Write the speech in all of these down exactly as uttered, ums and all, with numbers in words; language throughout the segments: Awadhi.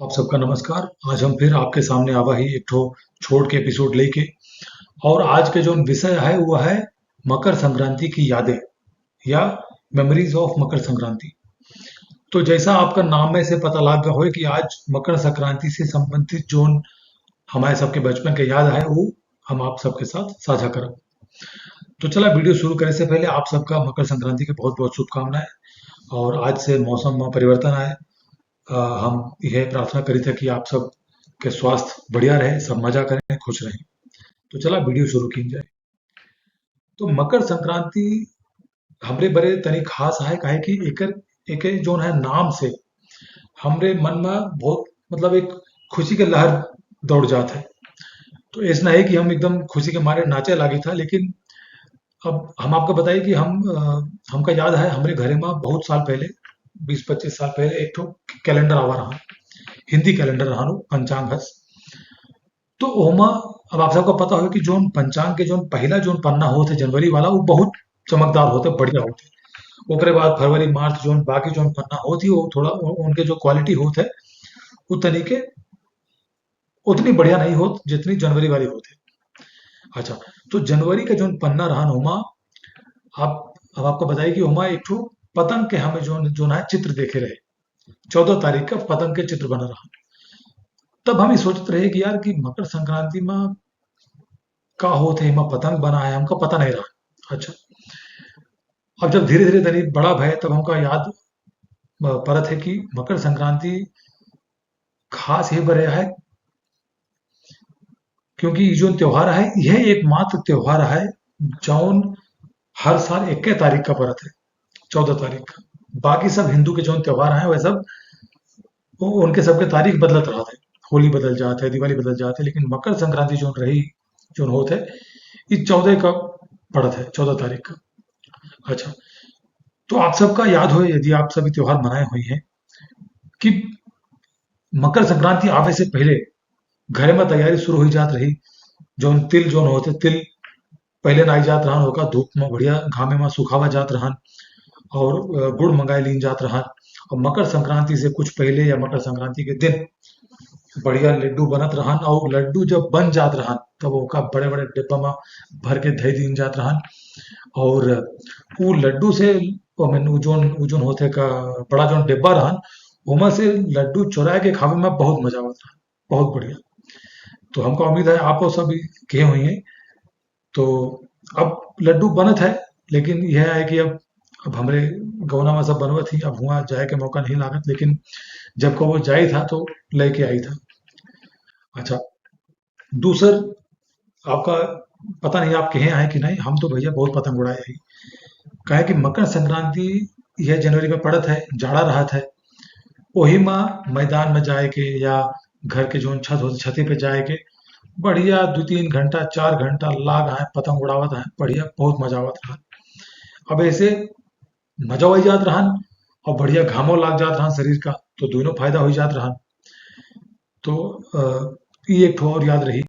आप सबका नमस्कार। आज हम फिर आपके सामने आवा ही एक ठो छोट के एपिसोड लेके। और आज के जो विषय है वो है मकर संक्रांति की यादें या मेमोरीज ऑफ मकर संक्रांति। तो जैसा आपका नाम में से पता लाग गया होय कि आज मकर संक्रांति से संबंधित जो हमारे सबके बचपन के याद है वो हम आप सबके साथ साझा करब। तो चला वीडियो शुरू करे से पहले आप सबका मकर संक्रांति के बहुत बहुत शुभकामनाएं। और आज से मौसम में परिवर्तन आए, अ, हम यह प्रार्थना करी थे कि आप सब के स्वास्थ्य बढ़िया रहे, सब मजा करें, खुश रहें। तो चला वीडियो शुरू की जाए। तो मकर संक्रांति हमरे बरे तनी खास है, काहे कि एकर, एके जोन है नाम से हमरे मन में बहुत, मतलब, एक खुशी के लहर दौड़ जात है। तो ऐसा नहीं कि हम एकदम खुशी के मारे नाचे लागे था, लेकिन अब हम आपको बताई कि हम, अ, हमका याद है, हमरे घरे में बहुत साल पहले, बीस पच्चीस साल पहले एक ठो कैलेंडर आवा रहा, हिंदी कैलेंडर रहा, वो पंचांग हस। तो ओमा, अब आप सबका पता हो कि जोन पंचांग के जोन पहला जोन पन्ना होत है जनवरी वाला, वो बहुत चमकदार होत है, बढ़िया होत है। ओकरे बाद फरवरी, मार्च, जोन बाकी जोन पन्ना होत ही, वो थोड़ा उ-, उनके जो क्वालिटी होत है, वो तरीके उतनी बढ़िया नहीं होत जितनी जनवरी वाली होत है। अच्छा, तो जनवरी का जोन पन्ना रहा ओमा, आप, अब आपको बताइए कि ओमा एक ठो पतंग के हमें जोन, जोन है चित्र देखे रहे, चौदह तारीख का पतंग के चित्र बना रहा। तब हम ये सोचत रहे कि यार, कि मकर संक्रांति में का होत है, एमा पतंग बना है, हमका पता नहीं रहा। अच्छा, अब जब धीरे धीरे तनी बड़ा भय, तब हमका याद, अ, परत है कि मकर संक्रांति खास ये बरे है, क्योंकि ये जो त्योहार है, यह एकमात्र त्योहार है जौन हर साल इक्कीस तारीख का परत है, चौदह तारीख का। बाकी सब हिंदू के जौन त्योहार हैं, वह सब, वो, उनके सबके तारीख बदलत रहत है। होली बदल जात है, दिवाली बदल जात है, लेकिन मकर संक्रांति जौन रही, जौन होत है, ये चौदह का पड़त है, चौदह तारीख का। अच्छा, तो आप सबका याद हो, यदि आप सभी त्योहार मनाए हुए हैं, कि मकर संक्रांति आवे से पहले घरे में तैयारी शुरू हो जात रही। जौन तिल जौन होते, तिल पहले नाई जात रहन, ओका धूप में बढ़िया घामे में सुखावा जात रहन और, अ, गुड़ मंगाए लीन जात रहन। और मकर संक्रांति से कुछ पहले या मकर संक्रांति के दिन बढ़िया लड्डू बनत रहन और लड्डू जब बन जात रहन, तब ओका बड़े-बड़े डिब्बा में भर के धई दीन जात रहन। और उ लड्डू से, I mean, उ जोन, उ जोन होते का बड़ा जोन डिब्बा रहन, ओमा से लड्डू चुराए के खावे में बहुत मजा आवत रहन, बहुत बढ़िया। तो हमका उम्मीद है आप सब भी किहे हुई हैं। तो अब लड्डू बनत है, लेकिन यह है कि अब, अब हमरे गौना में सब बनवत ही, अब हुआ जाए के मौका नहीं लागत, लेकिन जब कबो जाई था तो लेके आई था। अच्छा, दूसर आपका पता नहीं आप कहे आए कि नहीं, हम तो भैया बहुत पतंग उड़ाए हैं। काहे कि मकर संक्रांति यह जनवरी में पड़त है, जाड़ा रहत है, ओही में मैदान में जाए के या घर के जोन छत होते, छते पे जाए के बढ़िया दो तीन घंटा, चार घंटा लाग आए, पतंग उड़ावत आए, बढ़िया बहुत मजा आवत रहन। अब ऐसे मजा हो जात रहन और बढ़िया घामो लाग जात रहन शरीर का, तो दोनों फायदा हो जात रहन। तो, अ, ई एक ठो और याद रही।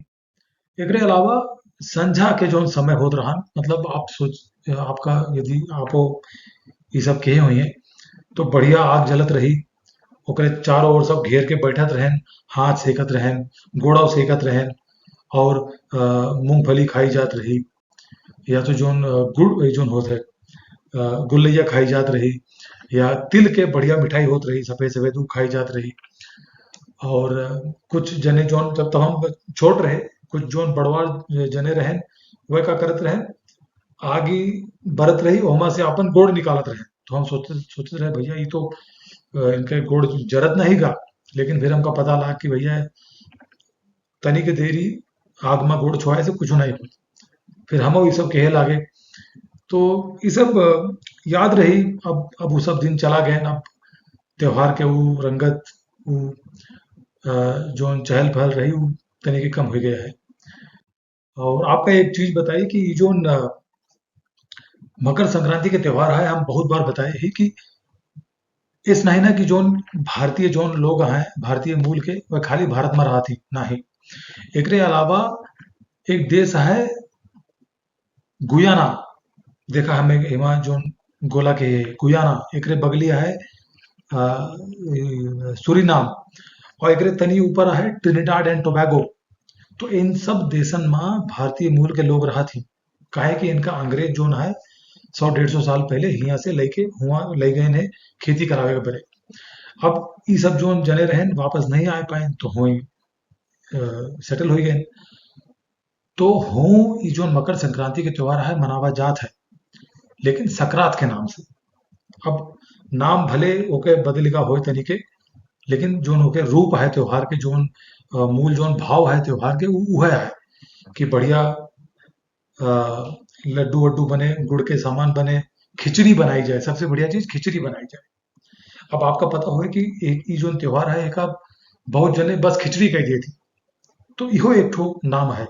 एकरे अलावा संझा के जौन समय होत रहन, मतलब आप सोच, आपका यदि आपो ई सब किहे हुई हैं, तो बढ़िया आग जलत रही, ओकरे चारों ओर सब घेर के बैठत रहन, हाथ सेकत रहन, गोड़ो सेकत रहन और, अ, मूंगफली खाई जात रही, या तो जौन, अ, गुड़, ए, जौन होत है, अ, गुल्लैया खाई जात रही, या तिल के बढ़िया मिठाई होत रही, सफेद सफेद, उ खाई जात रही। और, अ, कुछ जने जौन, जब तब हम छोट रहे, कुछ जौन बड़वार जने रहन, वह का करत रहन, आगी बरत रही, ओमा से अपन गोड़ निकालत रहन। तो हम सोचते, सोचते रहे, "भैया, ये तो, अ, इनके गोड़ जरत नहीं गा।" लेकिन फिर हमका पता लगा कि भैया, तनी के देरी आग में गोड़ छुआए से कुछ नहीं होत। फिर हम ई सब कहे लागे। तो ई सब, अ, याद रही। अब, अब उ सब दिन चला गए, अब त्योहार के उ रंगत, उ, अ, जौन चहल पहल रही, उ तनी के कम हो गया है। और आपका एक चीज बताई कि ई जौन, अ, मकर संक्रांति के त्योहार है, हम बहुत बार बताए ही कि इस नहीं ना कि जौन भारतीय जौन लोग हैं, भारतीय मूल के, वह खाली भारत में रहत ही, नहीं। एकरे अलावा एक देश है गुयाना, देखा हमें हिमा जौन गोला के गुयाना, एकरे बगलिया है, अ, ई, सूरीनाम। और एकरे तनी ऊपर है Trinidad and Tobago। तो इन सब देशन मा भारतीय मूल के लोग रहत ही, काहे कि इनका अंग्रेज जोन है सौ डेढ़ सौ साल पहले हियाँ से लेके हुआ ले गए हैं खेती करावे के बरे। अब ई सब जोन जने रहन वापस नहीं आए पाए तो हुई सेटल हो गए। तो हों ई जोन मकर संक्रांति के त्योहार है मनावा जात है, लेकिन सकरात के नाम से। अब नाम भले ओके बदल का होए तनी के, लेकिन जोन ओके रूप है त्योहार के, जोन अ, मूल जोन भाव है त्योहार के उ, उहे है कि बढ़िया अ, लड्डू वड्डू बने, गुड़ के सामान बने, खिचड़ी बनाई जाए, सबसे बढ़िया चीज खिचड़ी बनाई जाए। अब आपका पता होए कि एक ई जोन त्योहार है एका बहुत जने बस खिचड़ी कह दिए थी, तो इहो एक ठो नाम है।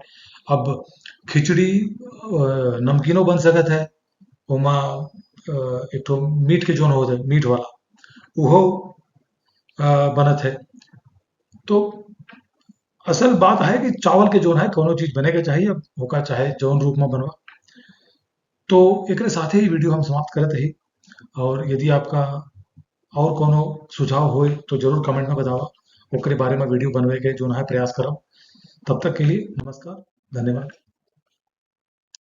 अब खिचड़ी अ, नमकीनो बन सकत है, ओमा अ, एक ठो मीट के जोन होत है मीट वाला उहो अ, बनत है। तो असल बात है कि चावल के जोन है कौनो चीज बने के चाहिए, अब होका चाहे जौन रूप में बनवा। तो एकरे साथे ही वीडियो हम समाप्त करत ही, और यदि आपका और कौनो सुझाव होए तो जरूर कमेंट में बतावा, ओकरे बारे में वीडियो बनवे के जोन है प्रयास करब। तब तक के लिए नमस्कार, धन्यवाद।